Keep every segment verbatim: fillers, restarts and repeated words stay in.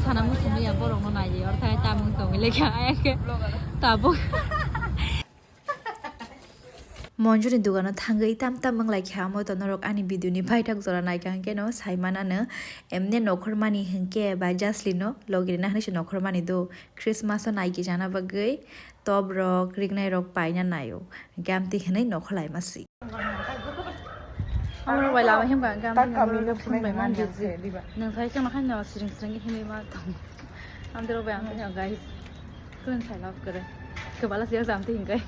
Sana muchungli ya borok no nai di, or thai tamung tongwi lekha ayake tabuk. Monjuni dogano thangwi tam tam wng lai kha, amo to norok ani video ni paithak jora naikha hwnkhe no sai manano, emne nokhormani hwnkhe bai Jaslino logi rina hinwi se nokhormani do, Christmas o naiki jana bagwi top rok, rignai rok paina naio, hwnkhe amtwi hinwi nokho laima si. Amo bai lama himkha hwnkhe amtwi hinwi phone bai man busy. Nwng sai chwngno haino siring siring hinwi ma tong. Amtwi rok bai amtwi no guys. Kun sai love kore. Kebala siya sa amtwi hinkai.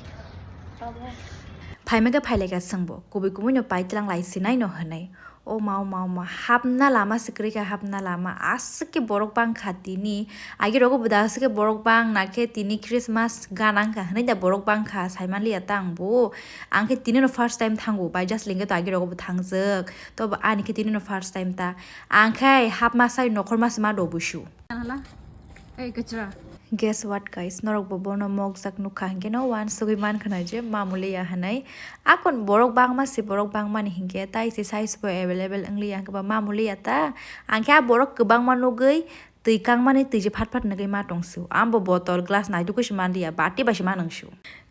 Phaima khe phailaika chwngbo, kubui kubui no pai tlang lai sinai no hinwi. O ma, o ma, o ma, hapna lama se kwrwi kha, hapna lama. Aswk khe borok bang kha tini. Agi rogo bo da aswk khe borok bang na khe tini Christmas gana wng kha hinwi da borok bang kha, sai man liya ta ang bo. Ang khe tini no first time thango, bai Jaslin khe to agi rogo bo thangjak. To bo ani khe tini no first time ta. Ang khe hapma sai nokhorma se ma do busu. Hala. Ei, kachra. Guess what, guys? Norok bo bono mokjak nukha hwnkhe no uansugwi mankha na je mamuli ya hinwi. Akon borok bangma se, borok bangmani hwnkhe tai se size bo available wngliya hwnkhe ba mamuli ya ta. Ang khe a borok kwbangma nugwi twi kangmani twi je phat phat nugwi ma tongsu. Ambo botol, glass naitugwi se manliya, bati bai se ma nungsu.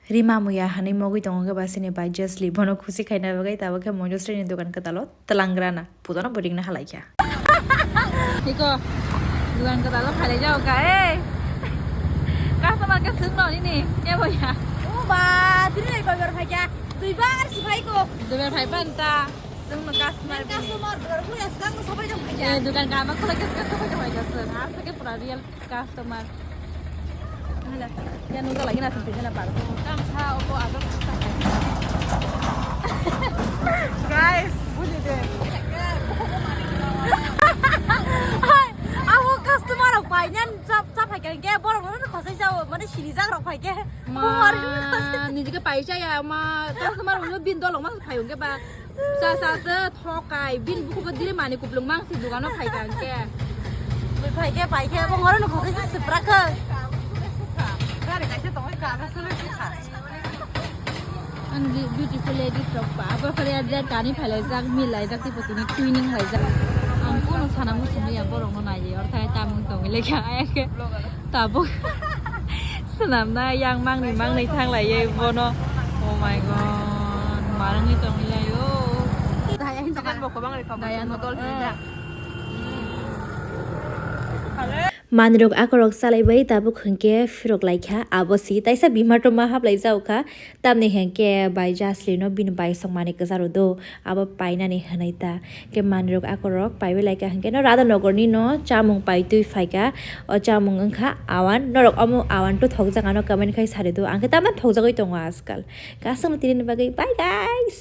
Rima muya hinwi mogwi tongo khe ba sini bai Jasli, bono khusi khaina bagwi tabuk khe Monjosri ni dogan kwtalo twlangrana putano bo ringna halai kha. Iko, dogan kwtalo khalai jao kha, eh. Customer khe swngno nini, eh boya. O ba, tini lai koi bar phai kha, dui bar si phai ko. Dui bar phai pan ta. Chwngno customer bini. Customer, dwar buya swkang no sabai tong phaikha. Eh, dukan kama khulai khe swkang sabai tong phaikha chwng. Aswk khe pura real customer. Hala, ya nukjak lagi na chwng twi jana par. Tamsa obo ador sa. Guys, buli de. Hai, abo customer rok phainani chap, chap phaikha hwnkhe borok no khosai sao, mane sinijak rok phaikhe. Ma, nijike paisa ya, ma, customer uno bin dolok ma phai hwnkhe ba. Sa, sa, sa, thokai, bin bukubo dire mani kuplung mang si dogano phai ka hwnkhe. Bai phai khe, phai khe, bo ngoro no khosai se sipra khe. Gari kaisa tongwi ka, abo solo si kha. Ang beautiful ladies rok ba, abo kare adre kani phai lai jak, mil lai jak, tipo tini cleaning lai jak. Ang kono sana muchung ya borok no nai, or thai tamung tongwi lai kha, ayang khe. Tabuk swnamna yang mangni mangni thang lai ye bono. Oh my God, marangni tongwi lai o. Dayang tongkha. Dayang tongkha. Manrok akorok chalaibai tabuk hwnkhe phirok lai kha, abo si taisa bimar rok ma hap lai jao kha, tamni hwnkhe bai Jasli no bini bai song mani kwcharo do, abo painani hwnwi ta. Khe manrok akorok paiwi lai kha hwnkhe no Radha Nagar ni no chamung paitwi phai kha. O chamung wngkha awan. Norok omo awan to thokjak ano comment khai sari do. Ang khe tamno thokjagwi tongo ajkal. Kasamo tini ni bagwi bye guys.